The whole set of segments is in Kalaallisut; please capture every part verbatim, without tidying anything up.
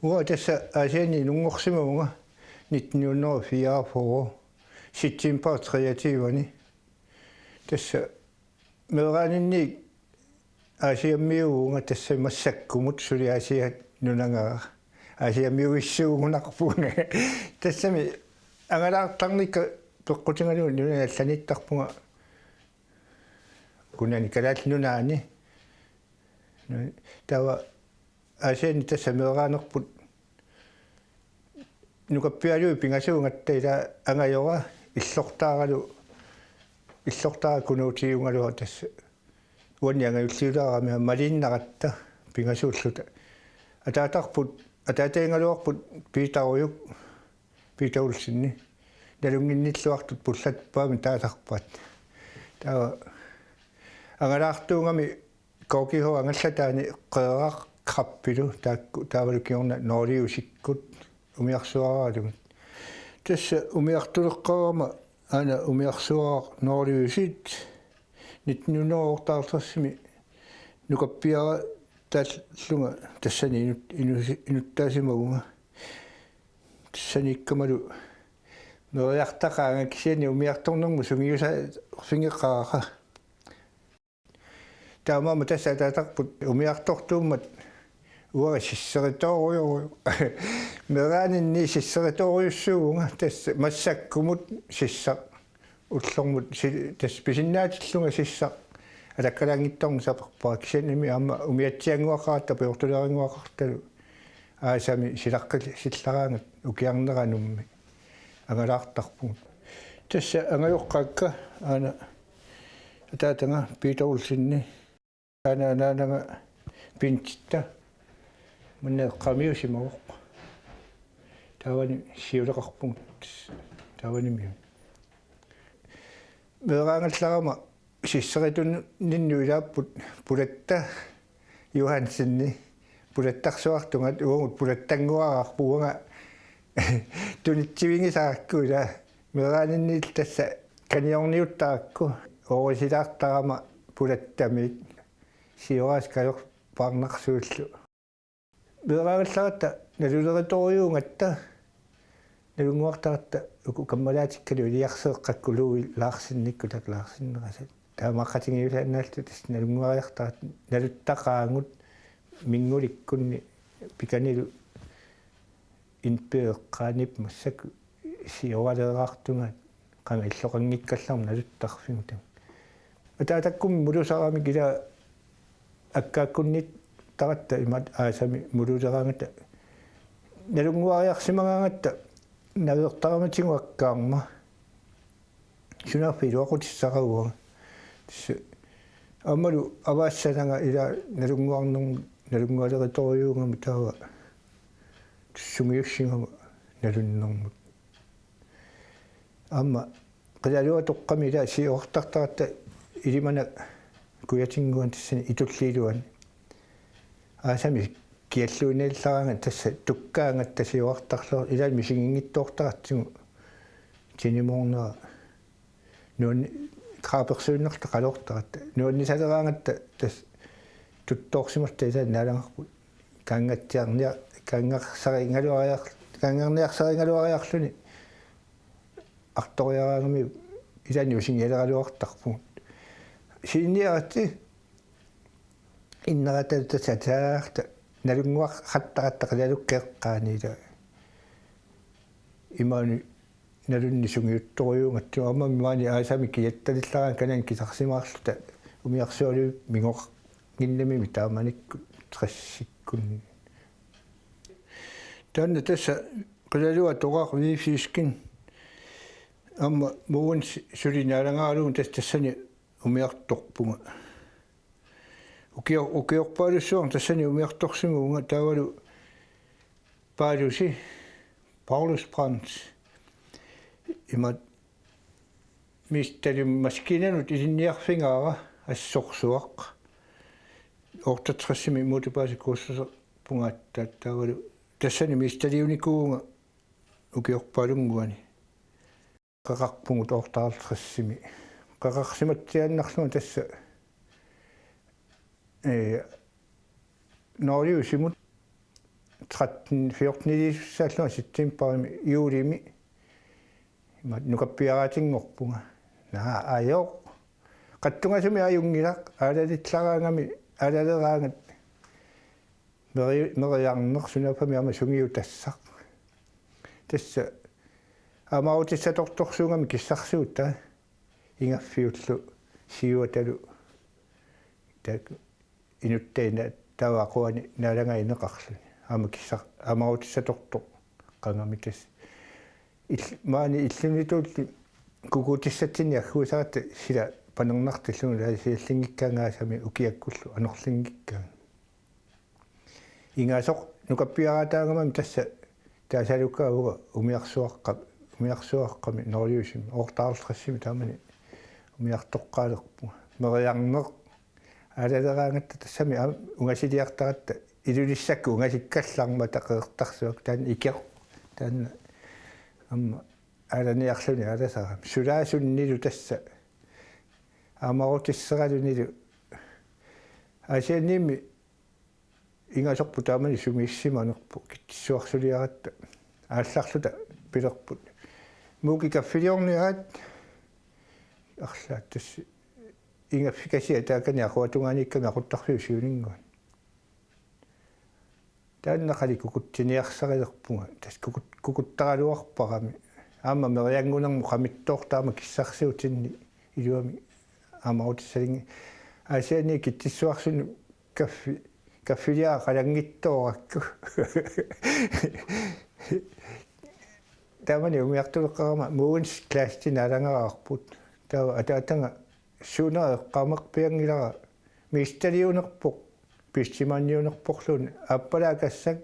Uanga tassa Aasianni inunngorsimavunga nitten hundrede og fireogfyrre september treogtyve-ni. Tassa meeraaninni Aasiammiuuvunga, tassa massakkumut suli Aasianni nunagara. Aasiammiuissuugunarpunga. Tassami angalaartarnikka peqqutigalugu nunani allaniittarpunga. Kunani Kalaallit Nunaanni. Taava Aasianni tassa meeraanerput nukappialuit pingasuugatta, ila angajora illortaaralu, illortaara kunuutiugaluaq tassa. Uanni angajulliulaarami maliinnaratta pingasuulluta. Ataatarput, ataatagigaluarput Piitarujuk, Piita Olseni. Nalunnginnilluartut pullat paami taasarpaat. Taava angalaartuugami K G H angallataani qeeraq krabbilu taakku, taavalu kingorna nåleøksikkut umiarsuaraalugit. Tassa umiartuleqqaarama aana umiarsuaraq nåleøksit nitten hundrede og otteoghalvtredsimi nukappiaraallunga tassani inut-, inusi-, inuttaasimavunga. Tassaniikkamalu meeriartaqaanga, kisianni umiartornermut sungiusaarfigeqaara. Taamaammat tassa ataatarput umiartortuummat uanga sisseritoorujussuuvoq. Meeraaninni sisseritoorujussuuvunga, tassa massakkumut sissaq. Ullormut si-, tassa pisinnaatillunga sissaq. Atakkalaanngitsornissaq saperpara, kisiannimi aamma umiatsiannguaqaratta pujortulerinnguaqartalu aasami silaqqisillaraangat ukiarneranummi angalaartarpugut. Tassa angajoqqaakka aana ataataga Piita Olseni, aana anaanaga Pintitta, manna eqqaamiusimavoq. Taavani siuleqarpugut taavanimi. Meeraagallarama sisserituninni ilaapput Pulatta Johanseni, pulattarsuartunga, uagut pulattannguararput, uanga tunitsivigisaarakku, ila meeraaninniillu tassa kaniorniuttarakku, oorisilaartarama pulattamiit, sioraasut kajorpaarnarsuillu. Meeraagallaratta naluleritorujuugatta, nalunnguartaratta uku kammalaatikkalu iliarseeqqakkulu Larsennikkut, taakku Larsennerasat. Taamaaqqatigiusaannaalluta tassa nalunnguariartaratta, naluttaqaagut Mingulikkunni pikanilu indbyde eqqaaniippoq, massakkut sioraleeraartungaat qanga illoqanngikkallarmat naluttarfigut. Ataatakkummi mulusaramik ila akkaakkunniittaratta imaat aasami mululeraangata nalunnguariarsimagaangatta naveertaramatigut akkaarma. Sunaaffa iluaqutissaqaruanga. Tassa aammalu avaassanaga ila nalunnguarnermut, nalunngualeritorujuugama taava sungiussigama nalunnermut. Aamma qilalua toqqami ila siorartartaratta Ilimanap kujatinnguani tassani Itulliit iluani. Aasami kialluinnarlaraangat tassa tukkaangatta siorartarlunga, ila misiginngitsoortaratsigu tinimoornera. Nuanni-, krabbersuinnarluta qaloortaratta. Nuannisaleraangatta tassa tuttoorsimalluta ila naalagarput. Kaanngatsiarnia-, kaanngarsarigaluariar-, kaanngarniarsarigaluariarluni artoriaraangamiuk ilani usingialeraluartarpugut. Siiniaratsi innerata tassa ataata nalunnguaqattaratta qilalukka eqqaani ila. Imaani nalunni sungiuttorujuugatsigu, aamma maani aasami kiattalillaraangat kanani kisarsimaarluta umiarsualivimmik mingoqanngimmat taamanikkut tressikkunni. Taanna tassa qilalua toqaq V-fisken, aamma Mogens suli naalagaralugu tassa tassani umiartorpunga. Ukio-, ukiorpaalussuarni tassani umiartorsimavunga taavalu Paalusi, Paulus Brandt, imaat mistali maskiinanut ilinniarfigaara assorsuaq. Otteogtresimi motorpaasi kursuserpunga aatsaat taavalu tassani mistaliunikuuvunga ukiorpaalunnguani. Qeqarpugut otteoghalvtredsimi. Qeqarsimatsiaannarlunga tassa, ee, nåleøksimut tretten fjorten-ilisussaallunga septembarimi, juulimi ima nukappiaraatinngorpunga. Naa, ajooq. Qattungasumik ajunngilaq, aalalillaraangami, aalaleraangat meri-, meriarneq, sunaaffami aamma sungiutassaq. Tassa aamarutissatortorsuugami kissarsiutaa, ingaffiullu siuatalu, taak, inuttaina taava aquani naalagaat ineqarluni. Aamma kissar-, aamarutissatortoq qangami tassa. Ill-, maani illunituulli kukuutissatsinnik agguisaratta sila panernartillugu, laasiallinngikkaangaasami ukiakkullu anorlinngikkaangat. Ingasoq nukappiaraataangamami tassa taasalukaavunga umiarsuaqqa-, umiarsuaqqami Norliusimi, oortaartrissimi taamani umiartoqqaalerpunga. Meriarneq aalaleraangatta tassami aam-, ungasiliartaratta, Ilulissakkut ungasikkallarmata Qeqertarsuaq, taanna ikeq, taanna aamma aalaniarluni aalasarami. Sulaasunnilu tassa aamarutisseralunilu Aasianniimmi ingasorput taamani sumiissimanerput, Kitsissuarsuliaratta aallarluta pilerput: Muuki, kaffiliorniarit. Arlaat tassa ingaffikasiat taakani aquatungaaniikkami aquttarfiup siuninnguani. Taanna qali kukutsiniarsarilerpunga, tassa kukut-, kukuttaraluarparami. Aamma merianngunermut qamittoortaq aamma kissarsiutinni iluamik aamarutissalingi. Aasianni Kitsissuarsunut kaffi-, kaffiliaq qalanngitsoorakku. Taamani umiartuleqqaarama Mogens Kleistin naalagaraarput. Taava ataataga suunera eqqaamarpianngilara, mistaliunerpoq, pistimanniunerporluunniit, aappalaakassak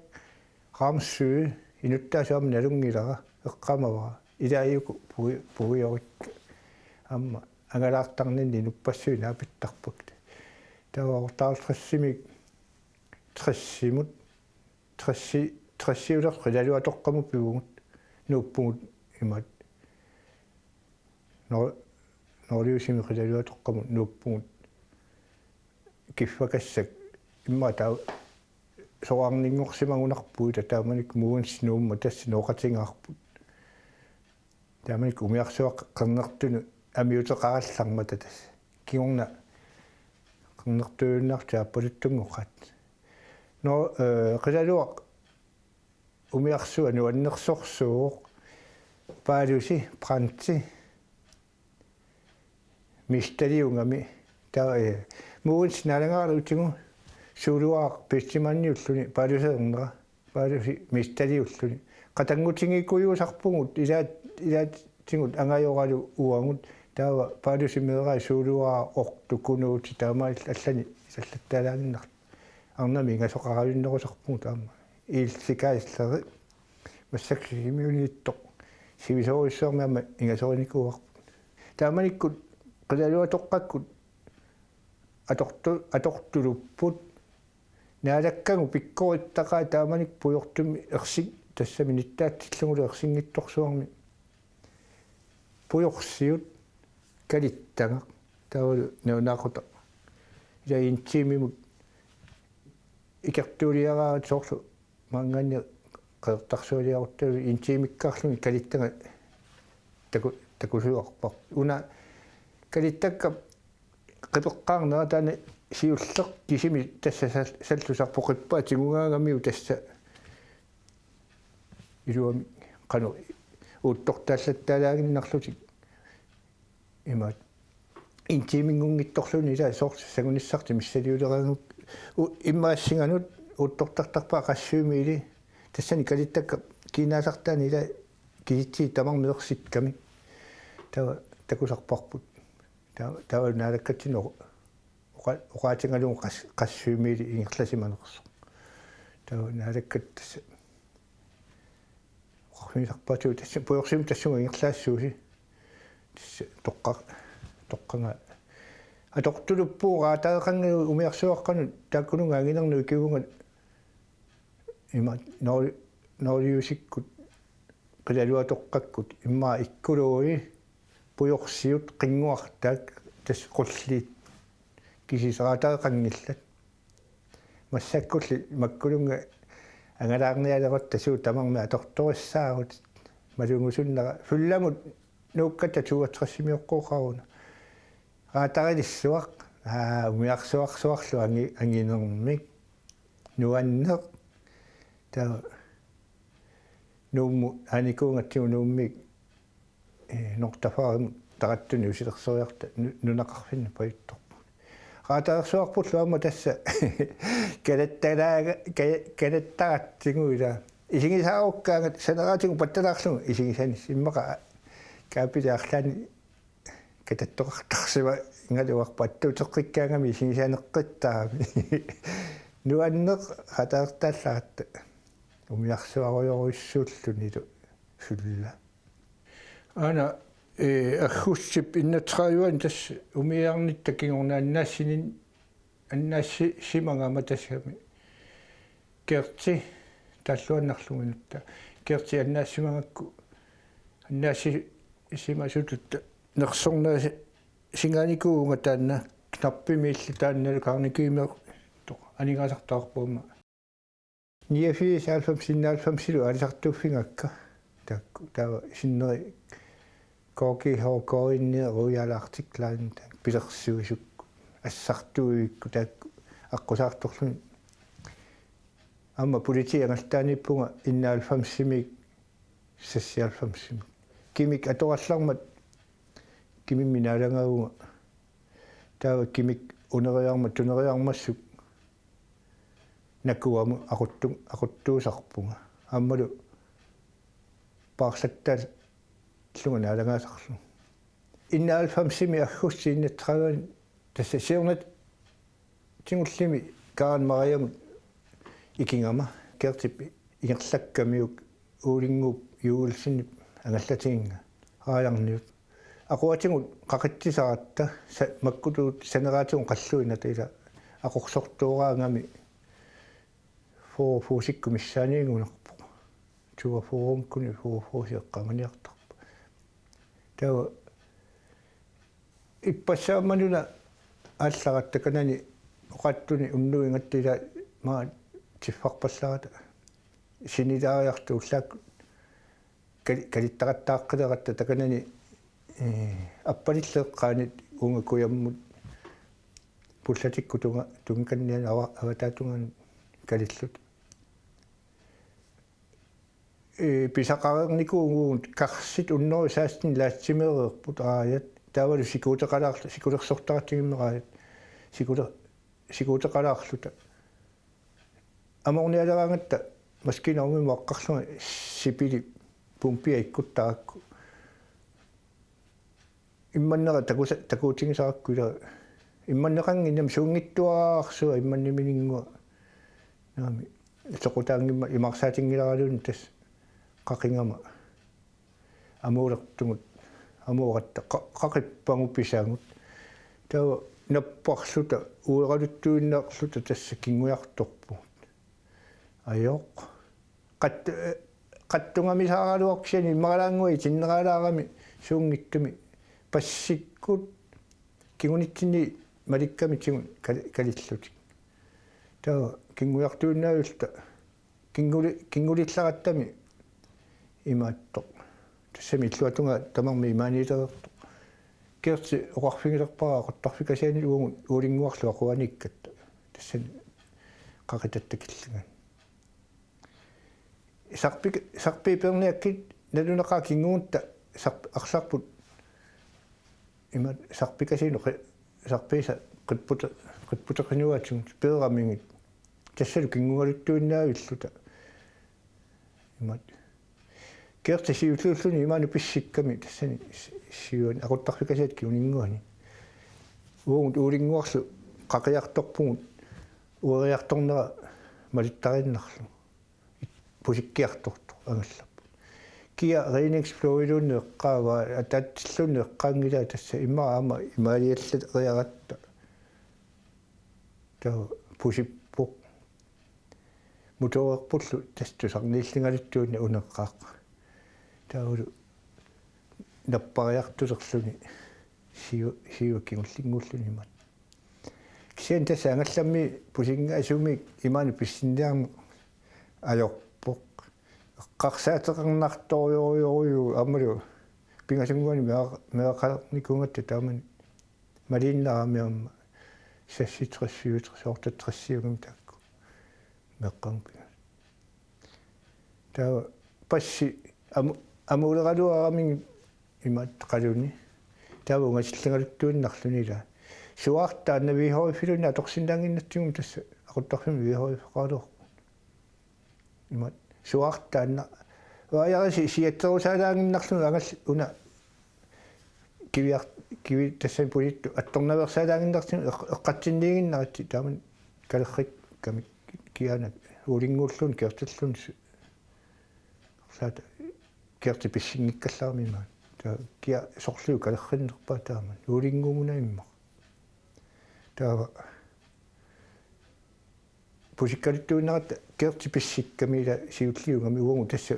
Ramsø, inuttaasut aamma nalunngilara, eqqaamavara: Ilaajuku pui-, puiorikka. Aamma angalaartarninni inuppassuit naapittarpakka. Taava oortaartrissimi, tressimut, tressi-, tressiulersoq qilaluatoqqamut pivugut, nuuppugut imaat Nor-, Norliusimi qilaluatoqqamut nuuppugut kiffakassak, immaqa taava soraarninngorsimagunarpugut, taamanikkut Mogens Nuumma tassa nooqatigaarput. Taamanikkut umiarsuaqqat qernertunut amiuteqarallarmata tassa. Kingorna qernertuujunnaarlutik aappaluttunngoqaat. Nå, eh, qilaluaq umiarsuaq nuannersorsuuvoq, Paalusi Brandti mistaliugami. Taava, eh, Mogens naalagaraluutigu suuluaraq pistimanniulluni, Paaluseernera, Paalusi mistaliulluni. Qatanngutigiikkujuusarpugut, ilaat-, ilaatigut angajoralu uagut, taava Paalusi meeraa suuluaraq ortu kunuuti, taamaallaat allanik ilallattaalaaginnarluta. Arnami ingasoqarajunnerusarpugut aamma. Ilse Geisler, massakkut Sisimiuniittoq, sivisoorujussuarmik aamma ingasorinikuuarput. Taamanikkut qilaluatoqqakkut atortu-, atortulupput. Naalakkagut pikkorittaqaat taamanikkut pujortumik ersing-, tassami nittaatillugulu ersinngitsorsuarmik pujorsiut, kalittagaq, taavalu nalunaaqutaq. Ila en timemut ikertuuliaraat, soorlu maanngaanniit Qeqertarsualiaruttalu en timekkaarlugit kalittagaq taku-, takusuarpara. Una kalittakkap qipeqqaarnera taanna siulleq kisimi tassa sal-, sallusarpoq, qippaa tigugaangamiuk tassa iluamik qanoq uuttortaallattaalaaginnarlutik. Imaat en timeminngunngitsorluunniit ila soorlu sangunissartik missaliuleraangakkit, u-, immaqa assinganut uuttortartarpaa qassiumiili, tassani kalittakkap kiinaasartaani ila kisitsit tamarmik ersikkamik. Taava takusarparput. Taava, taava Naalakkatsinnut oqa-, oqaatigalugu qas-, qassiumiili ingerlasimanersoq. Taava Naalakkat tassa oqarfigisarpaatigut tassa pujorsiumik tassunga ingerlaassuusi. Tassa toqqa-, toqqagaa. Atortuluppugut raataareqanngilaq umiarsuaqqanut, taakkununnga anginernut ikivunga ima Nor-, Norliusikkut qilaluatoqqakkut, immaqa ikkuluui pujorsiut qinnguartaat tassa qulliit kisiseraataareqanngillat. Massakkulli makkulunnga Angalaarnialerutta suut tamarmik atortorissaarutit. Malugusunnera. Fyllamut nuukkatta toogtressimioqqooqaruna. Raatarilissuaq, aa, umiarsuarsuarlu angi-, anginermik. Nuanneq. Taava Nuummut aanikuugatsigu Nuummi, eh, Nordsafarimut tarattuni usilersoriarta nu-, nunaqarfinni pajuttorput. Raatareersuarpullu aamma tassa kalattalaaga-, ka-, kalattaratsigu ila. Isigisaarukkaangat saneraatigut pattalaarlugu isigisanis immaqa kaapili arlaanni katattoqartarsimaagaluarput attuuteqqikkaangami isigisaneqqittaarami. Nuanneq raatareertaallaratta umiarsuarujorujussuullunilu sulla. Aana, eh, aggustip enogtredive tassa umiarnitta kingorna annaassinin-, annaassimagama tassami. Kerti taalluinnarlugu inutta. Kerti annaassimagakku annaassimasutut nersornaasingaanikuuvunga taanna knappimiilli taannalu Carnegiemi toq aningaasartaarput aamma. Niogfirs, halvfems, enoghalvfemsilu aalisartuuffigakka. Taakku, taava sinneri K G H K-inni Royal Arctic Line taakku pilersuisut assartuivikkut taakku aqqusaartorlugit. Aamma politiit angaltaaniippunga enoghalvfemsimiit seksoghalvfemsimut. Kimik atorallarmat kimimmi naalagaavunga. Taava kimik uneriarmat tuneriarmassuk nakuamut aquttu-, aquttuusarpunga. Aammalu paarlattaallunga naalagaasarlunga. Enoghalvfemsimi aggustip enogtredive tassa siornatigut ullumi Karen Mariamut ikigama Kertip ingerlakkamiuk Uulinnguup Juelsenip angallatiginnga Raajarniut. Aquatigut qaqitsisaratta sa-, makkutuut saneraatigut qalluinnata ila aqursortooraangami fyrre fuusikkut missaaniigunarpoq. Toogfyrrekkuni fyrre fuusi eqqaamaniartarpoq. Taava ippassaammanuna aallaratta kanani oqaatsuni unnuigatta ila maani tiffarpallarata sinilaariartut ullaakkut kali-, kalittaqattaaqqileratta takanani, eh, appalilleeqqaanit uunga kujammut pullatikkut tunga-, tungikanniani ava-, avataatungaanut kalilluta. Eh, pisaqareernikuuvugut karsit unnoru saastin laatsimeereerput raajat. Taavalu sikuuteqalaarlu-, sikulersortaratsigimmik raajat. Sikule-, sikuuteqalaarluta. Amornialeraangatta maskiina uumimut aqqarlunga sipili pumpia ikkuttarakku. Immannera takusa-, takuutigisarakku ila immanneqannginnami suunngitsuararsuaq immannimininnguaq. Naami soqutaanngimmat imarsaatinngilaraluunniit tassa qaqigama. Amuulertugut, amuugatta qa-, qaqippagut pisagut. Taava napparluta ueraluttuinnarluta tassa kingujartorpugut. Ajoq. Qat-, eh, qattungamisaaraluarpoq kisianni immaralaannguaq itinneralaarami suunngitsumi passikkut kingunitsinni malikkami tigut kal-, kalillutik. Taava kingujartuinnaavilluta. Kinguli-, kingulillarattami imaattoq. Tassami illuatungaa tamarmi imaaniilereertoq. Kerti oqarfigilerpara aquttarfikasianit uagut Uulinnguarlu aquaniikkatta. Tassani qaqitatta killingani. Sarpik-, sarpiit peerniakkit nalunaqaaq kinguutta sarp-, arlarput ima sarpikasiinut qi-, sarpiisa qippute-, qipputeqinuaatigut peeramigit. Tassalu kingugaluttuinnaavilluta. Imaat. Kerti siulliulluni imaanut pissikkami tassani si-, siuani aquttarfikasiat kinguninnguani. Uagut Uulinnguarlu qaqiartorpugut ueriartornera malittariinnarlugu. Pusikkiartortoq angallarput. Kia redningsflådiluunniit eqqaavaa, ataatsilluunniit eqqaanngilaa tassa immaqa aamma imaalialleriaratta. Taava pusippoq. Motoorerpullu tassa tusarniilligaluttuinnaq uneqqaaq. Taavalu nappariartulerluni siu-, siua kingullinnguulluni imaat. Kisianni tassa angallammi pusingaasumi imaanut pissinniarneq ajorpoq. Eqqarsaateqarnartorujussuuvoq aammalu pingasunnguamik meeqqarnikuugatta taamani maliinnarami aamma seksogtres, syvogtres, otteogtres-iugami taakku meeqqanngorpinga. Taava passi amu-, amuuleraluaramigit imaattoqaluni. Taava ungasilligaluttuinnarluni ilaa. Suaartaanna V H F-iluni atorsinnaannginnatsigu tassa aquttarfimmi V H F-eqaraluarput. Imaat suaartaanna. Vaajarisi siatserusaalaannginnarlugu angal una kiviar-, kivi tassani pulittut attornaveersaalaannginnartut eq-, eqqatsinniiginnaritsi taamani kalerrikkamik kianak uulinnguulluni Gertilluni su-, arlaata Gerti pissinngikkallarami imaat. Taava kia sorliu kalerrinnerpaa taamani uulinnguugunarpoq. Taava pusikkaluttuinnaratta Gerti pissikkami ilaa siulliugami uagut tassa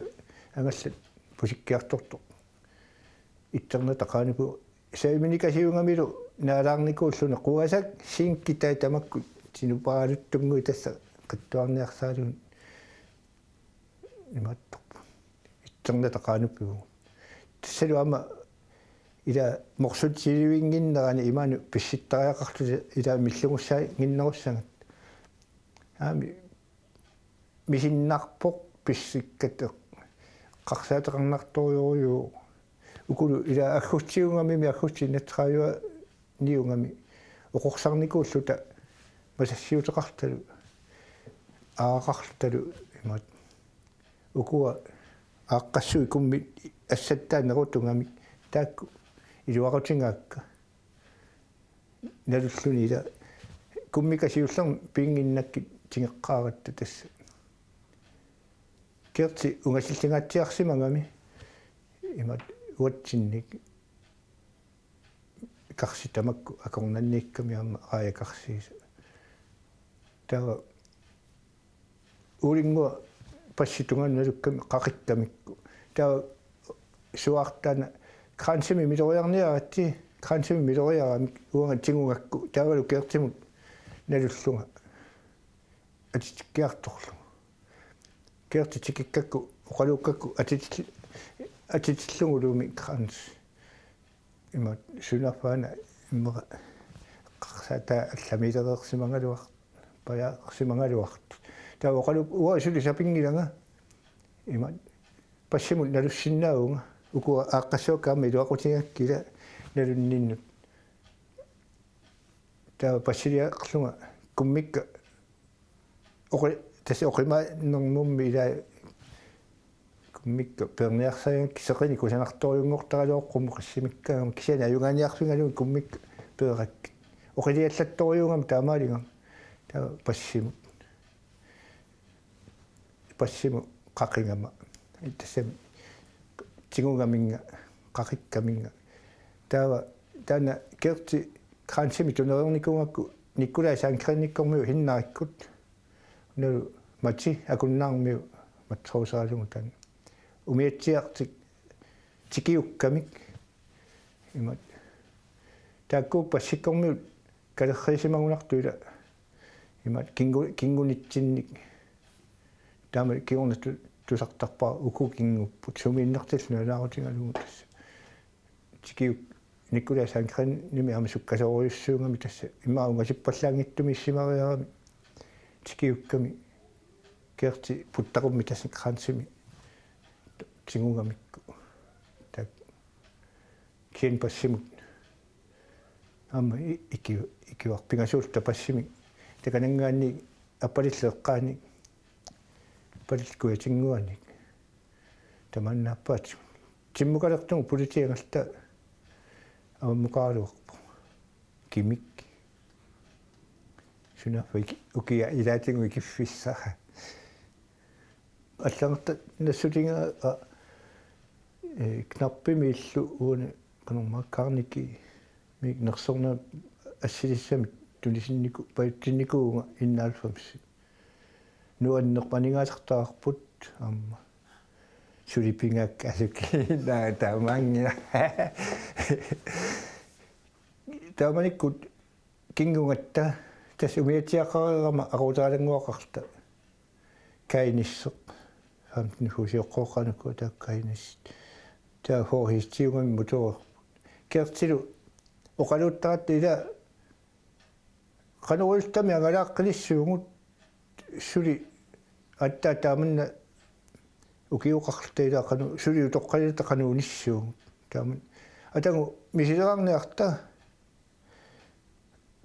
angallat pusikkiartortoq. Itternata qaanuppoq saaminikasiugamilu naalaarnikuulluni quasaq sinki tai tamakku tinupaaluttunnguit tassa qittuarniarsaaluunniit imaattoq. Itternata qaanuppoq. Tassalu aamma ilaa morsutilivinnginnerani imaanut pissittariaqarluta ilaa millugussaannginnerussagat. Aamma misinnarpoq pissikkat eqqarsaateqarnartorujussuuvoq. Ukulu ilaa aggustip ungamimi aggustip enogtredive-iugami oqorsarnikuulluta masassiuteqartalu aaqartalu imaat. Ukua aaqqassuit kummi assattaat nerutugamik taakku iluaqutigaakka. Nalulluni ilaa kummikka siullermik piinnginnakkit tigeqqaaratta tassa. Gerti ungasillingaatsiarsimagami imaat uatsinnik karsi tamakku akornanniikkami aamma aaja karsiisa. Taava uulinnguaq passi tungaanut nalukkami qaqikkamikku. Taava suaartaanna kransimik miloriarniaritsi, kransimik miloriaramik uanga tigugakku. Taavalu Gertimut nalullunga atitikkiartorlugu. Gerti tikikkakku, oqaluukkakku atitil-, atitillugulumi kransi. Imaat sunaaffa-una immaqa eqqarsaataa allamiilereersimagaluar-, pajaarsimagaluartut. Taava oqaluupput uanga suli sapinngilanga. Imaat passimut nalussinnaavunga. Ukua aaqqassuakka aamma iluaqutigaakka ilaa nalunninnut. Taava passiliarlunga kummikka oqi-, tassa oqimaannermummi ilaa kummikka peerniarsarigakkit seqinik kusanartorujunngortaraluarput qummut qissimikkaangama kisianni ajugaaniarfigalugit kummikka peerakkit. Oqiliallattorujussuugama taamaaligama. Taava passimut. Passimut qaqigama. Tassami tigugaminnga qaqikkaminnga. Taava taanna Gerti kransimik tunereernikuugakku Nikolaj Sandgreenikkormiut Hinnarikkut. Unalu Mati Akunnaarmiut matroseralugu taanna. Umiatsiartik tikiukkamik. Imaat. Taakku passikkormiut kalerriisimagunartut ilaa. Imaat kingu-, kingunitsinnik. Taama kingorna tu-, tusartarpara uku kingupput. Sumiinnartillu nalunaarutigalugu tassa. Tikiuk-, Nikolaj Sandgreenimi aamma sukkasoorujussuugami tassa. Immaqa ungasippallaanngitsumik issimariarami. Tikiukkami. Gerti puttaqummi tassa kransimi tigugamikku. Taak-, kisianni passimut. Aamma i-, iki-, ikiuarput pingasuulluta passimik. Takananngaanniit Appalillu eqqaani. Appalillu kujatinnguanik. Tamanna aappaatigut. Timmukalertugut politiit angalta avammukaraluarput. Kimik. Sunaaffa iki-, ukiaq ilaatigut ikiffissara. Allagarta nassutinga a-, ee, Knappimiillu uani qanormaa Carnegiemiik nersornerup assiliissamik tunisinniku-, pajutsinnikuuvunga enoghalvfems. Nuannerpoq aningaasartagarput aamma. Suli pingaakka asuki naa taamaanngilaq. Taamanikkut kingugatta tassa umiatsiaqareerama aquuteralannguaqarluta. Kainissaq femten fuusioqqooqqanuku taakku Kainassit. Taava H H-tiugami motoreerput. Kertilu oqaluuttaratta ila qanoq ililluta angalaaqqilissuugut suli aatsaat taamanna ukioqarluta ila qanoq suli utoqqaliata qanoq inissuugut. Taama atagu misilerarniarta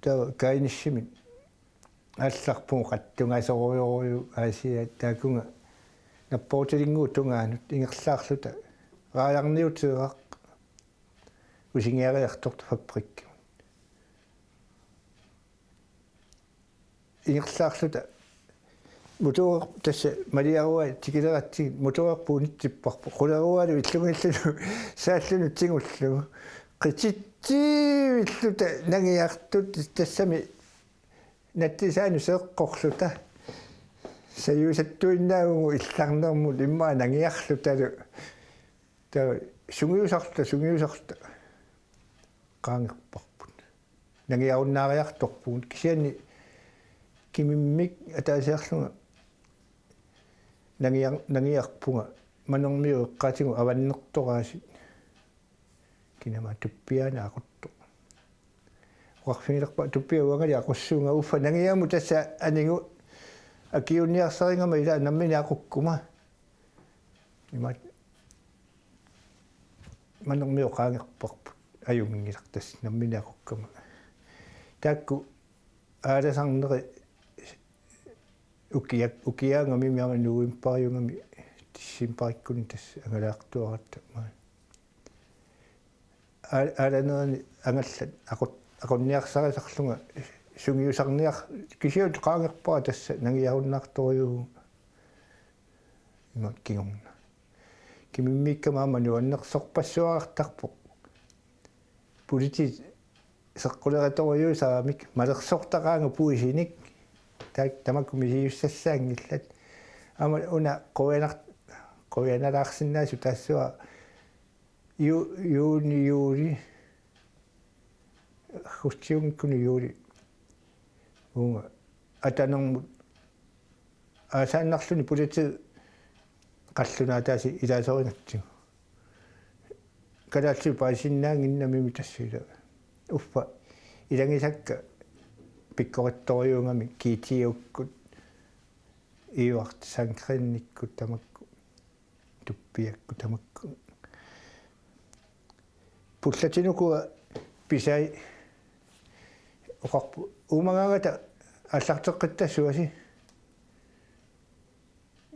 taava Kainassimit aallarpugut qattungasorujorujuk Aasiaat taakkunga nappoorutilinngooq tungaanut ingerlaarluta raajarniuteeraq usingiariartortoq fabrikkimut. Ingerlaarluta motoreq tassa maliaruai tikileratsigit motoreq puunitsipparput. Quleruaalu illunngilluinnarlugu saallunut tigullugu. Qititsiivilluta nangiartut tassami nattisaanut seeqqorluta. Sajuusattuinnaavugut illarnermut immaqa nangiarlutalu. Taava sungiusarluta, sungiusarluta qaangerparput. Nangiarunnaariartorpugut kisianni kimimmik ataasiarlunga nangiar-, nangiarpunga Manermiut eqqaatigut avannertoraasut. Kinama Tuppiaana aquttoq. Oqarfigilerpara Tuppia uangali aqussuunga uffa nangiamut tassa anigu akiuunniarsaringama ila nammineq aqukkuma. Imaat Manermiut qaangerparput ajunngilarput tassa nammineq aqukkama. Taakku aalasarneri ukiak-, ukiaangamimi aamma novembariugami decembarikkuni tassa angalaartuaratta maani. Aa-, aalanerani angallat aqut-, aqunniarsarisarlunga sungiusarniar-, kisianni qaangerpara tassa nangiarunnaartorujuuvugut. Imaat kingorna. Kimimmikkama aamma nuannersorpassuarartarpoq. Politiit seqquleriartorujussuusaaramik malersortaqaanga puisinik. Taak tamakku misiussassaanngillat. Aamma una quianar-, quianalaarsinnaasut taassuma ju-, juuni, juuli, aggustimiikkuni juuli. Uunga atanermut aasaannarluni politiit qallunaataasa ilaasorigatsigu. Kalaallisut paasisinnaannginnamimi tassa ila. Uffa ilagisakka pikkorittorujuugamik G T O-kkut, Edvard Sandgrenikkut tamakku. Tuppiakkut tamakku. Pullatinuku pisai oqarpoq uumagaangata aallarteqqittassuasi.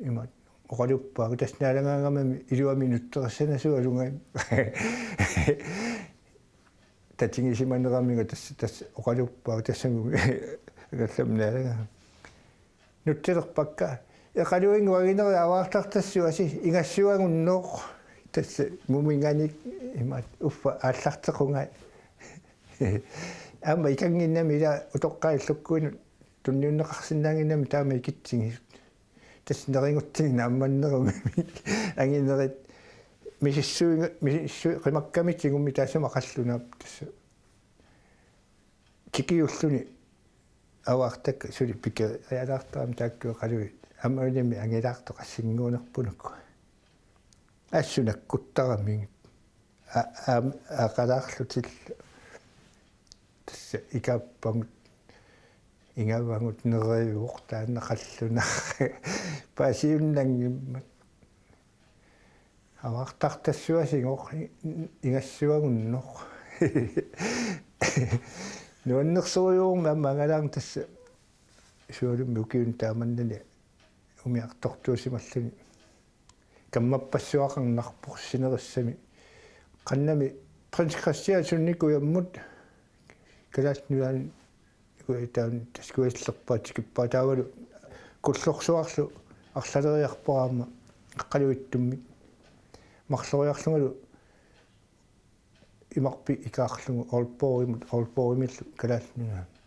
Imaat oqaluppaagut tassa naalagaangamami iluamik nutserissanasugalunga. Tatigisimaneramiga tassa, tassa oqaluppaagut tassami angallamik naalagaanga. Nutserpakka. Eqaluinnguagineri avaartartassuasi ingassuagunnoq. Tassa muminganik imaat uffa aallartequnga. Aamma ikannginnami ila utoqqaat illukkuinut tunniunneqarsinnaannginnami taama ikitsigisut. Tassa nerigutsigit naammannerugami. Anginerit misissuiga-, misissu-, qimakkamik tigummi taassuma qallunaap tassa. Tikiulluni avaartakka suli pikerialaartarami taakku eqaluit. Aamma unami angilaartoq assigiinngornerput uku. Assut nakkuttaramigit. A-, aam-, aqalaarlutillu. Tassa ikappagut, igavagut neriuvoq taanna qallunaq. Paasiunnanngimmat. Avaartartassuasigoq i-, ingassuagunnoq. Nuannersorujuugummi aamma angalaarneq tassa sualummik ukiuni taamannani umiartortuusimalluni. Kammappassuaqarnarpoq sinerissami. Qannami Prins Christian Sunni kujammut Kalaallit Nunaanni Iku taanna tassa kujallerpaat tikippaa taavalu Kullorsuarlu arlaleriarpara aamma Qaqqaluittummik marloriarlungalu imarpik ikaarlugu Aalborgimut, Aalborgimillu Kalaallit Nunaanni.